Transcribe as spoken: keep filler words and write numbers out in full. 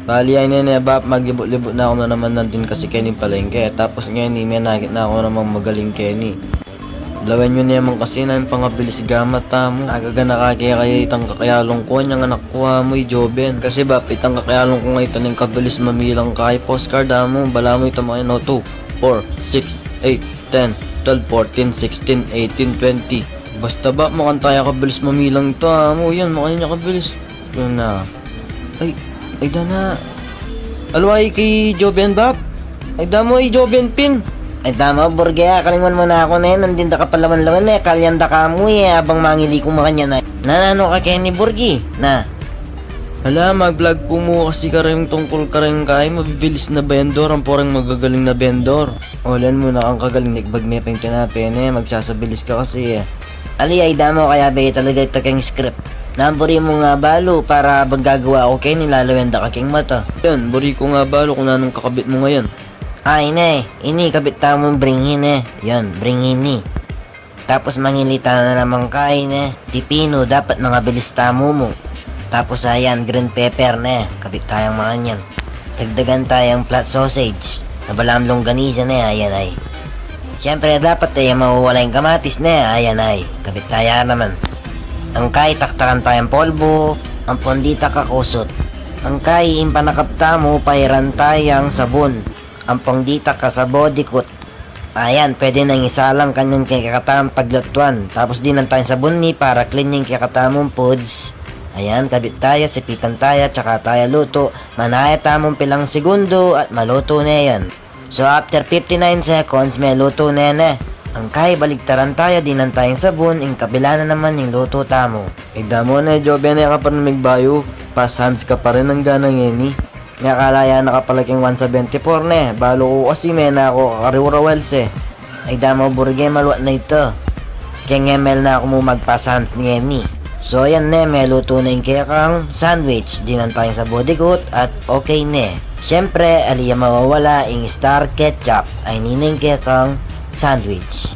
Bali, ay nene, Bap, maglibut-libut na ku na naman nandin kasi keni palengke. Tapos ngeni, menakit na ku namang magaling keni. Lawen yu naman kasi na ing pangabilis gamat tamu. Agagana ka kaya itang kakyalung ku, inyang anak ku, amu, i Joven. Kasi, Bap, itang kakyalung ku ngeni, ita ning kabilis mamilang kay postcard, amu. Balamu ita, mga, no, two, four, six, eight, ten, twelve, fourteen, sixteen, eighteen, twenty. Basta, Bap, makanyan ya kabilis mamilang ita, amu. Yan, makanyan ya kabilis. Yan na. Ay, ay, dana. Alwa, i Joven, Bap. Ay, damo, i Joven pin. Ay, damo, Burgi, a, kalingwan mu na ku ne. Nandin da ka palawan-lawan, e. Kalyan da ka mu, e, abang mangili ku makanyan, e. Na, nanu ka keni, Burgi? Na. Ala, mag-vlog ku mu kasi kareng tungkul kareng kay mabibilis na bendor, ampo reng magagaling na bendor. Olan mu na kang kagaling, nikbag me pa ing tinape ne, magsasabilis ka kasi, e. Ali, ay, damo, kaya be talaga ita keng script. Nanu buri mu nga balu para abang gagawa ku keni, lalawen da ka keng mata. Yan, buri ku nga balu kung nanung kakabit mu ngayan. Ay, ne, ini, kabit tamung bringin, e. Yan, bringin ini. Tapos mangili ta na naman kay, ne, pipinu, dapat mangabilis tamu mu. Tapos ayan, green pepper, ne, kabit tayang makanyan. Dagdagan tayang flat sausage, na balamu longganisa, ne, ayan ay. Siyempre, dapat e mawawala ing kamatis, ne, ayan ay, kabit taya naman. Ang kay, taktakan tayang polvo, ampong ditak a kusut. Ang kay, ing panakap tamu, pairan tayang sabun, ampong ditak a sabon dikut. Ayan, pwede nang isalang kanyan keng kekatamung paglutuan. Tapos dinan tayang sabun ini para clean ing kekatamung foods. Ayan, kabit taya, sipitan taya, tsaka taya lutu. Manaya tamung pilang segundo at malutu ne yan. So, after fifty-nine seconds, melutu ne ne. Ang kay, baligtaran taya, dinan tayang sabun, ing kabila na naman ing lutu tamu. Ay, damo ne, Joven, e ka pa rin migbayu, pass hands ka pa rin anggang ngeni. Nya kala ya na ka pala keng one seventy-four ne, balu ku kasi me na ku kariwrawels e. Ay, damo, Burgi, maluat na ita. Keng M L na ku mu mag-pass hands ngeni. So, ayan ne, melutu na ing kekang sandwich, dinan tayang sabon dikut at okay ne. Siyempre, ali ya mawawala ing star ketchup, ay ini ne ing kekang sandwich.